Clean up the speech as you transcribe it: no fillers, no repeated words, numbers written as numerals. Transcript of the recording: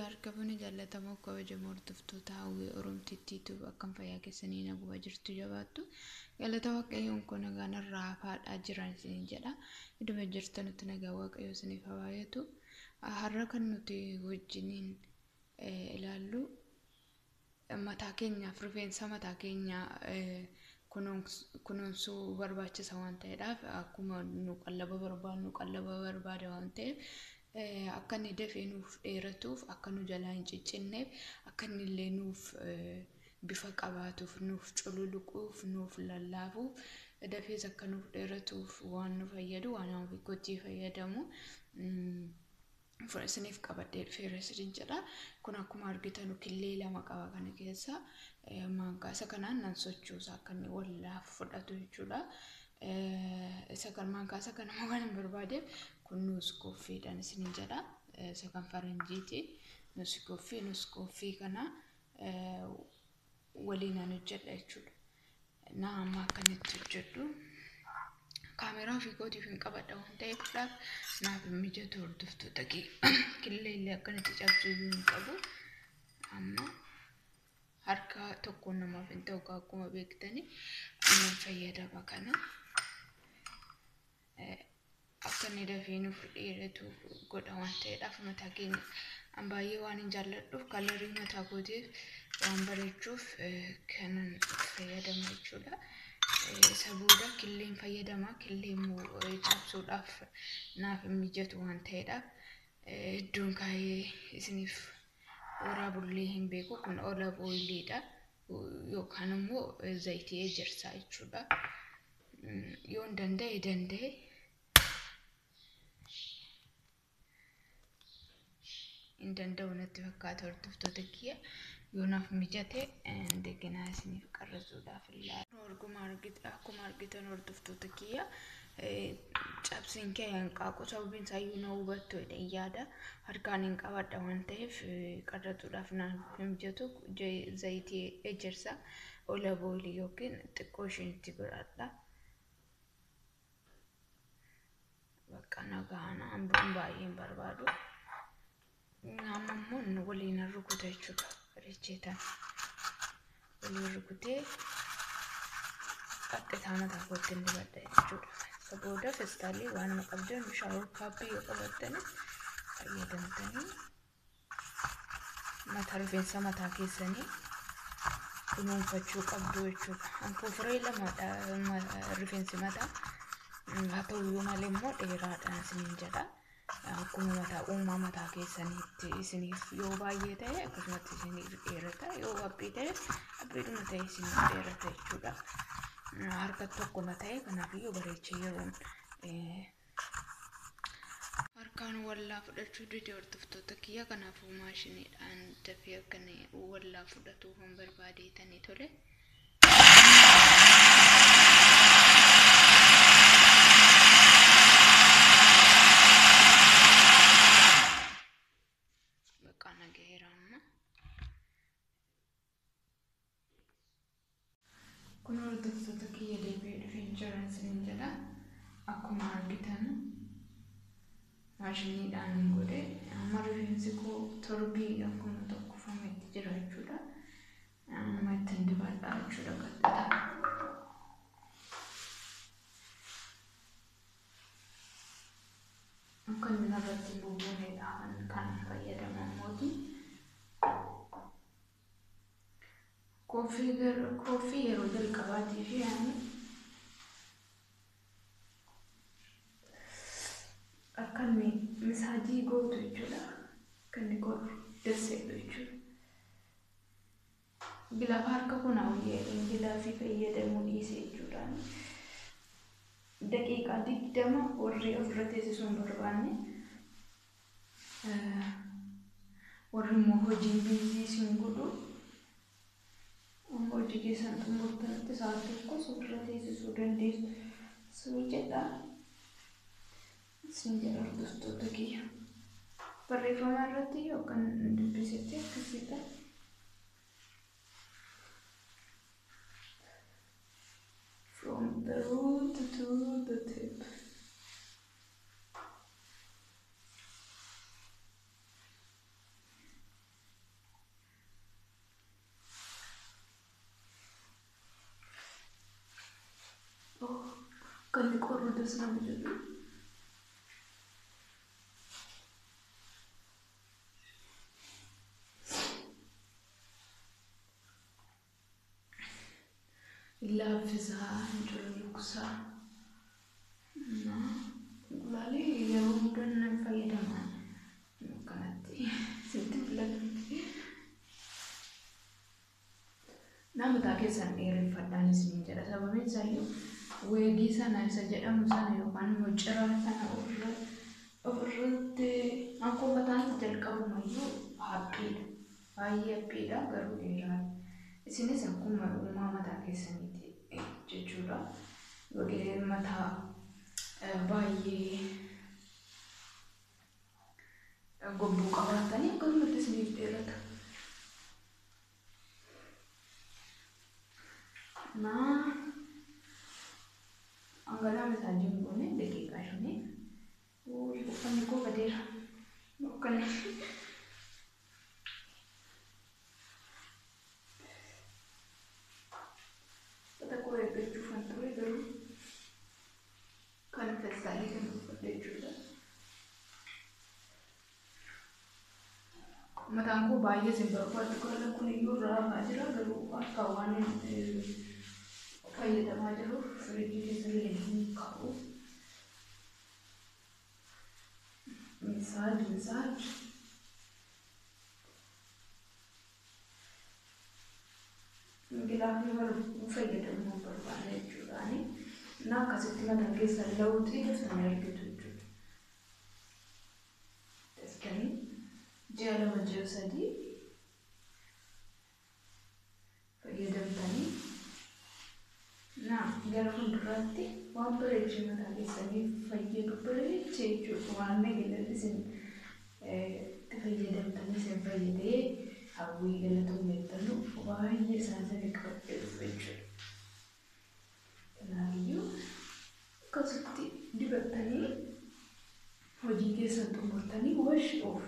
Harka fuuni jaallatamoo kabajamoo hordoftoota hawwii Oromtittiitu akkam fayyaa keessanii naguma jirtu jabaattu. Galata Waaqayyoon kun nagaan irraa hafaadhaa jiran isiniin jedha. Idduma jirtanutti nagaa Waaqayyoo isiniif haa baay'atu. Har'a kan nuti wajjiniin ilaallu mataa keenyaaf rifeensa mataa keenyaa kunuunsuu barbaachisa waan ta'eedhaaf, akkuma nu qallaba barbaadnu qallaba barbaada waan ta'eef, akka inni dafee nuuf dheeratuuf, akka nu jalaa hin ciccinneef, akka inni illee nuuf bifa qabaatuuf, nuuf cululuquuf, nuuf lallaafuuf, dafees akka nuuf dheeratuuf waan nu fayyadu, waan ofii kootii fayyadamu isiniif qabadhee dhufeera isiniin jedha. Kun akkuma argitan killee lama qaba kana keessa. Maankaa isa kanaan nan sochoosa akka inni wallaaf fudhatu jechuudha. Isa kan maankaa isa kana immoo kan hin barbaadeef kun nuus koffiidhaan isiniin jedha. Isa kan faranjiiti. Nuus koffii, nuus koffii kana waliin an hojjedha jechuudha. Na amma akkanitti hojjedhu. Kaameraa ofii kootiif hin qabadha waan ta'eefidhaaf naaf hin mijatu hordoftoota killee illee akkanatti cabsuu iyyuu hin qabu. Amma harka tokkoon namaaf hin ta'u akkuma beektani, amma fayyadama kana. Akka inni dafee nuuf dheeratu godha waan ta'eedhaaf, mataa keenya an baay'ee waan hin jaalladhuuf, kalarii mataa kootiif waan bareechuuf kanan fayyadama jechuudha. Isa booda killeen fayyadama. Killee immoo cabsuudhaaf naaf hin mijatu waan ta'eedhaaf iddoon kaayee isiniif waraabullee hin beeku. Kun olive oiliidha yookaan immoo zayitii ejersaa jechuudha. Yoon danda'e hin danda'u natti fakkaata hordoftoota kiyya, yoo naaf mijate indegenaa isiniif qarrasuudhaaf ilaala. Akkuma argitan hordoftoota kiyya, cabsiin kee hanqaaqu, sababiin isaa iyyuu na hubattu jedheen yaada. Harkaan hin qabadha waan ta'eef qarratuudhaaf naaf hin mijatu. Zayitii ejersaa olive oilii yookiin xiqqoo isheenitti godhadha. Bakka nagaan hambuun baay'ee hin barbaadu. Amma immoo waliin rukuta jechuudha. Bareecheetaan waliin rukutee qaxxitaa mataa kootti hin dibadha jechuudha. Isa booda festaalii waan qabdan, shower capii yoo qabattani fayyadamtanii mataa rifeensa mataa keessanii kunuunfachuu qabdu jechuudha. Anfoo lamadha rifeensi mataa. Haa ta'u iyyuu malee immoo dheeraadha isiniin jedha. Akkuma mataa uumaa mataa keessaniitti isiniif yoo baay'ee ta'e akkasumatti isiniif dheerata, yoo haphii ta'e haphiidhuma ta'e isiniif dheerata jechuudha. Harka tokkoma ta'e kanaafiyyuu bareechee yeroon harkaan wallaa fudhachuu dide hordoftoota kiyya, kanaafuu maashiniidhaan dafee akka inni wallaa fudhatuuf hin barbaadeetanii tole. Bakka nagaheera amma. Kun hordoftoota kiyya, deebi'ee dhufeen jira isiniin jedha. Akkuma argitan maashiniidhaan godhe. Amma rifeensi koo torbii akkuma tokkofametti jira jechuudha. Amma ittiin dibadha jechuudha qaxxitaa. Akka inni narratti hin bubbuunedha kan fayyadamamuuti. Kooffii yeroo jalqabaatii fi ani akka inni misaajii gootu jechuudha. Akka inni godhu dasseedhu jechuudha. Glove harka kun hawwee glovii fayyadamuu dhiise jechuudha. Daqiiqaa 20 warri ofirra teessisuu hin barbaanne, warri immoo hojiin busy isin godhu, amma hojii keessan xumurtanitti sa'a tokkos ofirra teessisuu dandeessu. Suu jedha isin jedha hordoftoota kiyya. Barreeffama irratti yookaan dubbisetti akkasiidha. From the root to the tip. Das nama jedhu. Laaffisaa, hin cululuqsaa. Inqulaalii yeroo hunda nan fayyadama. Akkanatti sitti mul'atutti. Nama mataa keessan dheereffadhaan isiniin jedha. Sababiin isaayyuu weegii sana isa jedhamu sana yookaan immoo ciraa sana ofirratti akkuma mataan jalqabumayyuu haphiidha. Baay'ee haphiidha garuu dheeraadha. Isinis akkuma uumaa mataa keessaniiti jechuudha. Yoo mataa baay'ee gobbuu qabaatanii akkasumatti isiniif dheerata. Naa dhangala'aa masaajiin goone daqiiqaa 5. Uffanni koo badeera. Akkana. Uffata koo eeggachuufan ture garuu kan festaalii kan uffadhe jechuudha. Mataan koo baay'ee isin barbaadu kana kun iyyuu irraa hafaa jira garuu akka waan fayyadamaa jiruuf firiijii keessa illee hin kaa'u. Massage, massage. Gilaafii fayyadamuu barbaanne jechuudhaani. Na akkasitti mataa keessan lawuxii daftanii argitu jechuudha. Daftanii ji'a 2 ji'a 3 fayyadamtanii na gara fuulduraatti waan bareechee mataa keessaniif fayyadu bareechee jechuudha. Waan nageenya isin itti fayyadamtanii isin fayyadee hawwii galatoon jettanu baay'ee isaan isin qabadhee dhufu jechuudha. Kanaafiyyuu akkasitti dibattanii hojii keessan xumurtanii wash off